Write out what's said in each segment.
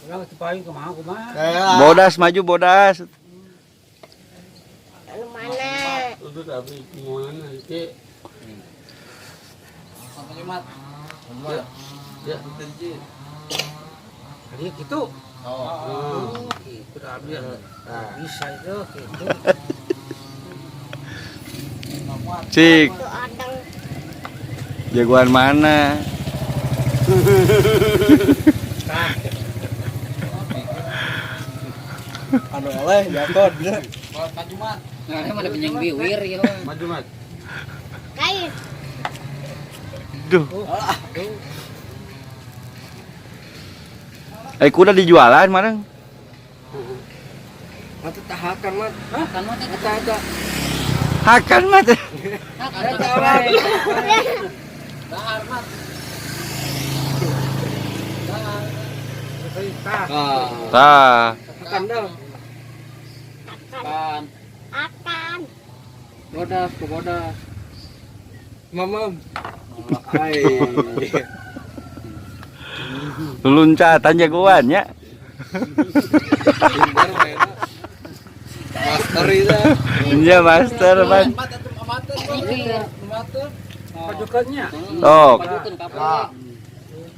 Urang teu paling kumaha kumaha. Bodas maju bodas. Anu mana? Udah tapi gimana nanti? Ya, ya. Jadi gitu. Oh, gitu dah ya. Bisa itu gitu. Cik, Tuh adang. Jagoan mana? Anu eleh jakon. Nah, ini mana penyeng biwir ya. Maju mat. Kain. Duh. Eh kuda dijualan mana? Mata tahakan mat. Kan mah teh Eta eta. Hakan mah teh. Eta mat. Dahar mat. Ah. Tah. Hakan dah. Kan Akan. bodas ke bodas. Mamam. Hai. Loncatan jagoan ya. Pintar mainnya. Master itu. Iya master man. Mikir. Pajukannya. Sok, Pajukeun kapan?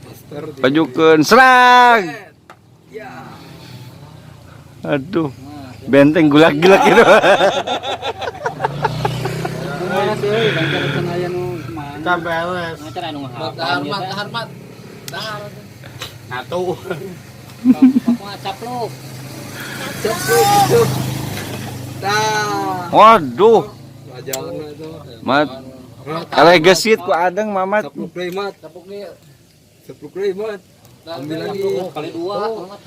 Master. pajukeun serang. Ya. Aduh. Benteng gulak-gulak gitu. Mana sih euy bangker can aya nu kumaha. Kita beres. Ngacar anu ngahakan. Dahar mat, dahar mat. Dahar. Satu. Paku capluk. Cepluk, cepluk. Dah. Waduh, Jalan itu. mat. Kalau gesit ku adeng mamat. Cepluk deui mat. Capuk nih. Cepluk deui mat. Ambil lagi. Capluk kali dua. Mat.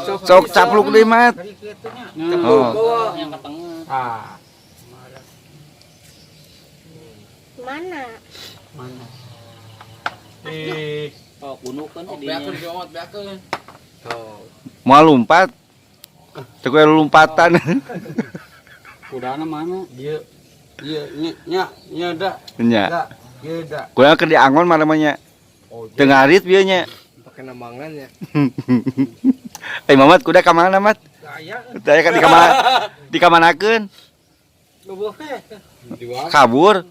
Sok Sok capluk deui mat. Tadi kitunya. Nah, Oh. bawa. yang ke tengah. Ah, Mana? mana? Eh, Oh, bunuhkeun Oh, dinya. beakeun ge mat, beakeun. Sok. Mau lompat. Teu kudu lompatan. Kudana mana? dia dia nya nya nya dah. Nya. Dah, dia dah. Kurang keur diangon mah namanya. Oh, Teu ngarit bieu nya. Pakai nambangan ya. Eh Mamat kuda ka mana Mat? Saya Taya kan di kamar dikamanakeun? leuweuh we. Dua. Kabur.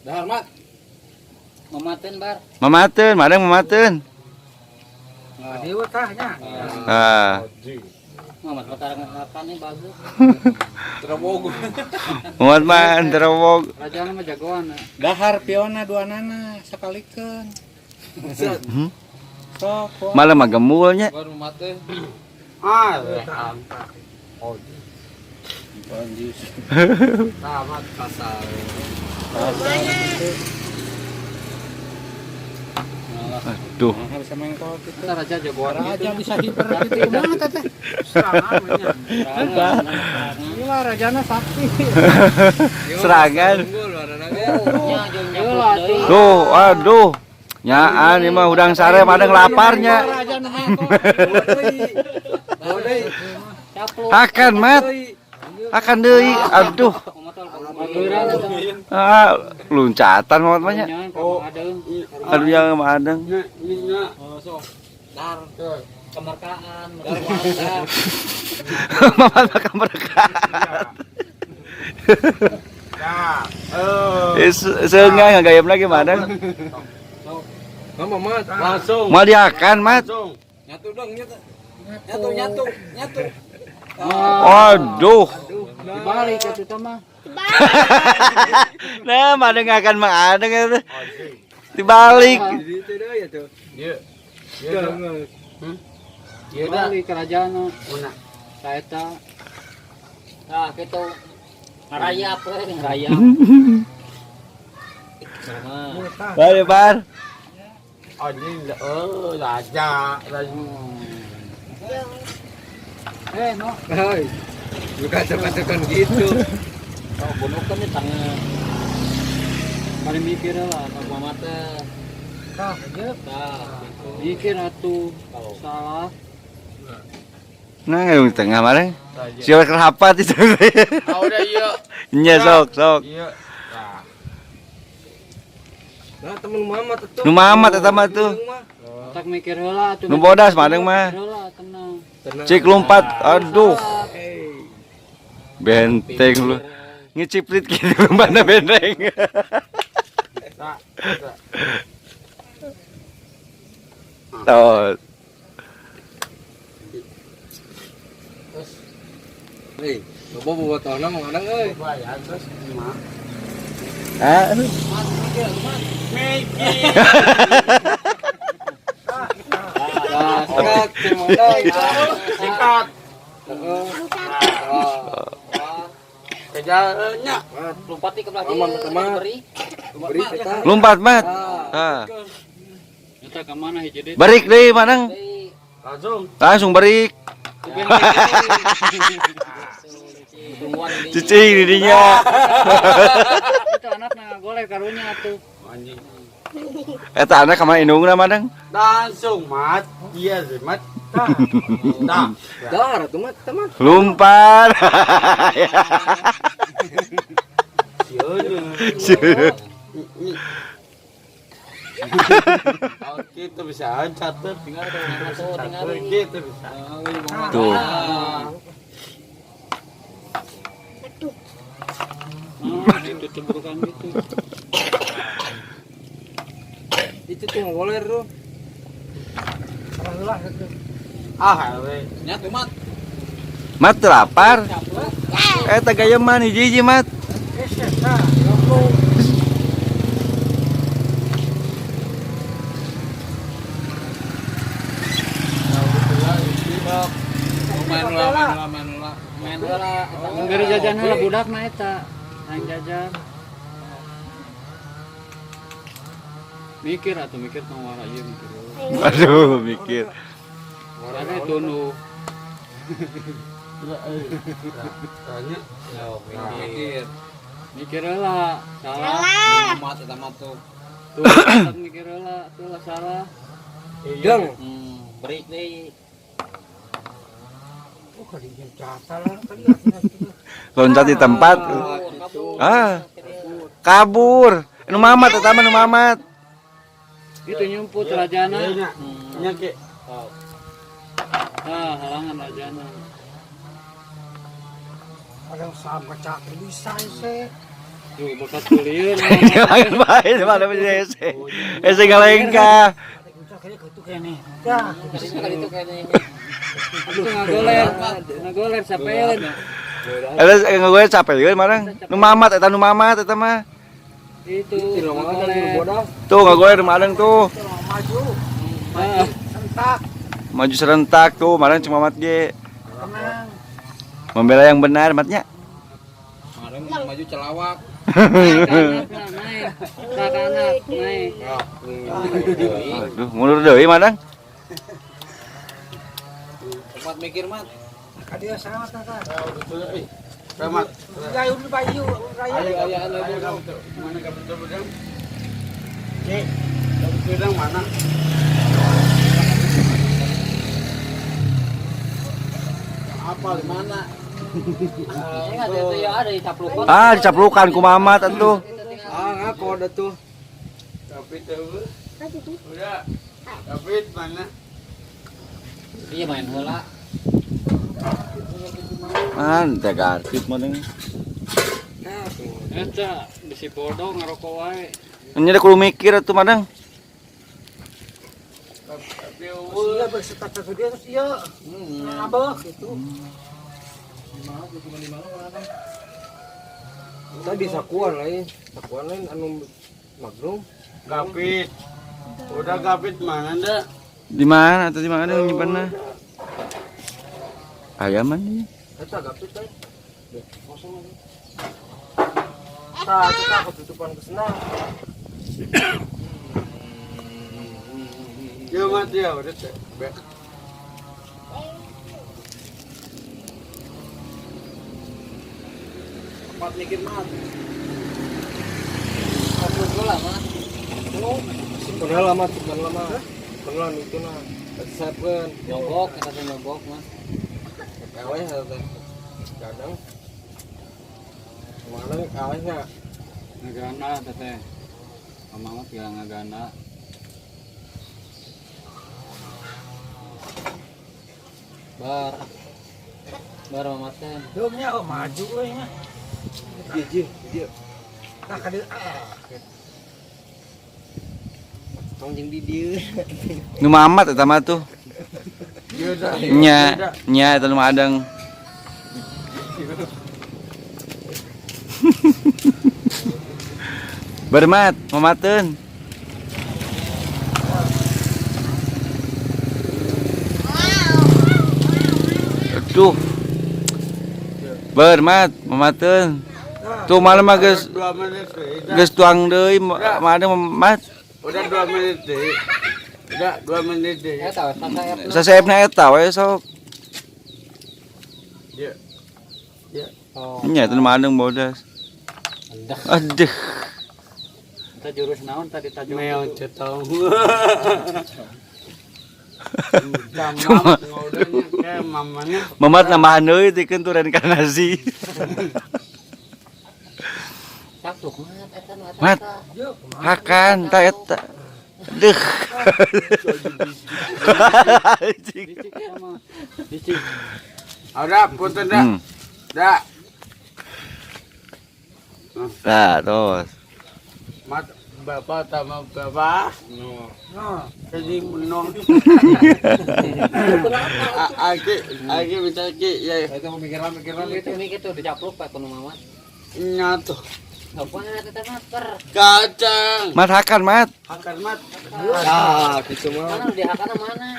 Dahar mat. Mamateun bar. Mamateun, madang mamateun. Dewa tah nya. Ah. Mamat patarang ngahakan nih bagus. Terobog. Mamat mah terowog. Rajana mah jagoan. Dahar piona dua nana sakalikeun. Hmm? Sok. Malah mah gemulnya. Baru mat teh. Ah, oh. Tamat Kasar. Mana? Aduh. bisa main kol gitu. Kita raja jagoan Raja bisa hiper gitu kumaha teh. Serangan nya. Gila rajana sakti. Serangan. Unggul warna ge. Nya jeung nyapluk deui. Tuh, aduh. Nyaan ini mah udang sare madang laparnya. Raja nu main kol. Deui. Capluk. Hakan mat, hakan deui. Aduh. Ah, loncatan mamat mah nya. Oh, adeung. Aduh yang mah adeng. Nya ini nya. Oh, sok. Dahar. Kemerkaan. Dahar. Mamat mah kemerdekaan. Ya. Eh. Eh, seungah ngagayam lagi madang. Mama mat. Langsung. Mau diakan mat. Langsung. Nyatu dong, nyatu. Nyatu, nyatu, nyatu. Aduh. Dibalik atuh teh mah. Nah, madang akan mah adeng eta. Dibalik. Jadi itu dah ya tuh. Dia. Dia dah. Jangan. Dia dah. Dibalik kerajaan. Mana? Saeta. Nah, kitu. Ngarayap we, ngarayap. Mah. Bye, bar. Anjing, oh, raja, raja. Eh, no. Hai. Bukan tekan-tekan gitu. Oh, bunuhkeun di tengah. Paling mikir lah, ka mama teh. Tah, aja. Tah, gitu. Mikir atuh. Salah. Nah, yang di tengah mana? Siapa kerapat itu? Ah, udah iya. Nya sok, sok. Iya. Nah. Nah, temen mama tuh. Nu mamat eta mah tuh. Tak mikir heula atuh. Nu bodas madeng mah. Heula tenang. Cik lompat. Aduh. Benteng lu. Ngeciplit gitu mana benteng. Tuh. Hei, loba bobotohna mah kadang euy. Bayar terus lima. Ah. Mikir. Sikat, cemodai. Sikat. Heeh. Kejarnya. Lompat di ke belakang. Aman, teman. Beri. Beri eta. Lompat mat. Ah. Eta ka mana hiji deui? Barik deui manang. Langsung. Langsung barik. Tungguan ini. Cicing didinya. Itu anakna golek karunya atuh. Anjing. Eta anak ka mana indungna madang? Langsung mat. Iya sih mat. Dah. Dar atuh mah teman. Lompat. Sieun. Oh, gitu bisa catat. Tinggal tuh, tinggal. Gitu bisa. Tuh. Aduh. Nah, itu cebrukan gitu. Itu tuh ngoler tuh. Ah, we. Nyatu mat. Mat teu lapar. Eta gayeman hiji-hiji mat. Main heula, main heula, main heula. Main heula. Mun bere jajan heula budakna eta. Hayang jajan. Mikir atuh mikir tong wara ieu mikir. heula. Aduh, mikir. Warane tunduh. Tanya. Mikir. Mikir heula, salah. Salah. Mat eta mat tuh. Tuh, tak mikir heula, tuh lah salah. Dang. Beri deui. Loncat di tempat. Ah. Kabur. Nu mamat eta mah nu mamat. Itu nyumput rajana. Nya. Nya ke. Ah, halangan rajana. Tuh, bekas kuliah. Jangan bae mana bisa ese. Ese ngalengkah. Kali itu kayaknya ini. Itu ngagoler, ngagoler sapeun. Eta ngagoler capek marang. Nu mamat eta nu mamat eta mah. Itu Itu mah kan ngagoler. bodas. Tuh ngagoler madang tuh. Ah, Maju serentak tuh marang cuma mamat ge. Membela yang benar matnya. Kemarin maju celawak. naik ke anak, naik. Ke anak, naik. Aduh, mundur deui madang. Tempat mikir mat. Rahmat. Ayo ayo ayo. Mana kapitul bedang? Cek. Kapitul bedang mana? Apa di mana? Ini ada itu ya ada di caplukan. Ah, dicaplukan ku mamat atuh. Ah, ngaku ada tuh. Kapitul. Aduh. Udah. Kapit mana? Iya main heula. Ah, teh garpit madang. Eta bisi bodoh ngerokok wae. Nya kudu mikir atuh madang. Tapi Tadi sakuan lain, sakuan lain anu magnum. Kapit. Udah kapit mana ndak? Di mana atau di mana nyimpanna? Ayaman ieu. Eta gapit lain. Kosong aja. Tah, kita ketutupan kesenang. Ya mat ya udah teh. Be- Tempat mikir mat. Fokus heula mat. Simpen lama, simpen lama. Simpen itu nah. Siapkeun. Nyogok eta teh nyogok mah. Eleh eta teh. Kadang mana elehnya Negana teteh. Mama mah tinggal ngagana. Bar. Bar mama teh. Dongnya oh maju euy mah. Dia dia. Nah ka dieu ah. Tong jeung di dieu. Nu mamat eta mah tuh. Nya, nya eta nu madang. Bermat, mamateun. Aduh. Bermat, mamateun. Tuh malam mah geus 2 menit deui. geus tuang deui madang mat. Udah 2 menit deui. Udah 2 menit deui. Eta we sasaep. Sasaepna eta we sok. Iya. Iya. Oh. Nya eta nu madang bodas. Aduh. Eta jurus naon tadi tajong. Meong cetong. Cuma- Kayak mamanya. Mamat nambahan deui tikeun tuh reinkarnasi. Capluk mat eta nu eta. Mat. Hakan ta eta. Aduh. Dicik sama. Dicik. Udah putar dah. Dah. Nah, terus. Mat bapak sama bapak. No. Jadi menong. Aki, aki bisa ki ya Itu mikir-mikir Itu mikir tuh dicapluk pak kuno mama. nyatu. Apa eta mah per. Kacang. Mat hakan, Mat. Hakan mat. Ah, kitu mah. Mana nu dihakana mana?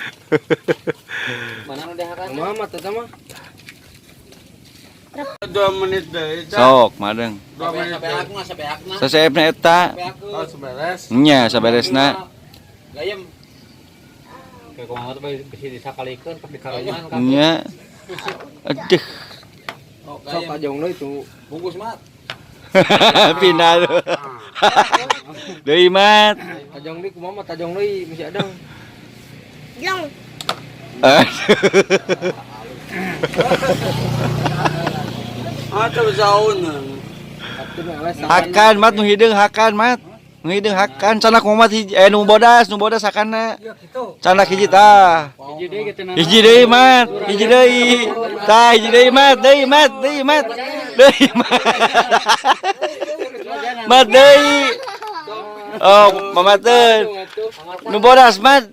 Mana nu dihakana? Mama eta mah. 2 menit deui. Sok, madang. 2 menit deui. mah sabeak mah. Sasaepna eta. Oh, beres. Nya saberesna. Gayem. Kayak kumaha tuh bisa disakalikeun pas dikareman kan. Nya. Aduh. Sok tajong deui itu. Bungkus mat. Pindah tuh. Deui, Mat. Tajong deui kumaha mah tajong deui masih ada. Jong. Atau saun. Atuh mah les. Hakan, Mat nu hideung hakan, Mat. Nu hideung hakan canak Muhammad hiji nu bodas hakanna. Ya kitu. Canak hiji tah. Hiji deui kitu na. Hiji deui, Mat. Hiji deui. Tah, hiji deui, Mat. Deui, Mat. Deui, Mat. Deui, Mat. Mat deui. Oh, mamateun. Nu bodas, Mat.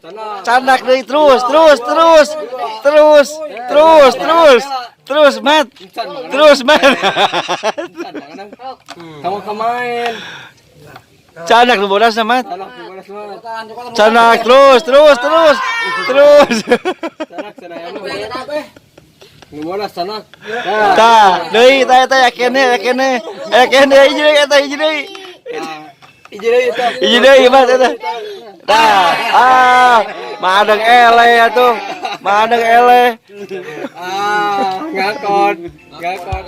Canak deui terus, terus, terus. Terus, terus, terus. Terus, Mat. Terus, Mat. Kamu kemain. Canak nu bodas, Mat. Canak bodas mah. Canak terus, terus, terus. Terus. Canak cenah mah. Nu bodas canak. Tah, deui tah eta yakene, yakene. Yakene hiji deui eta hiji deui. Hiji deui eta. Hiji deui Mat eta. Tah, ah, madang eleh atuh. Madang eleh. Ah, ngakon. Ngakon.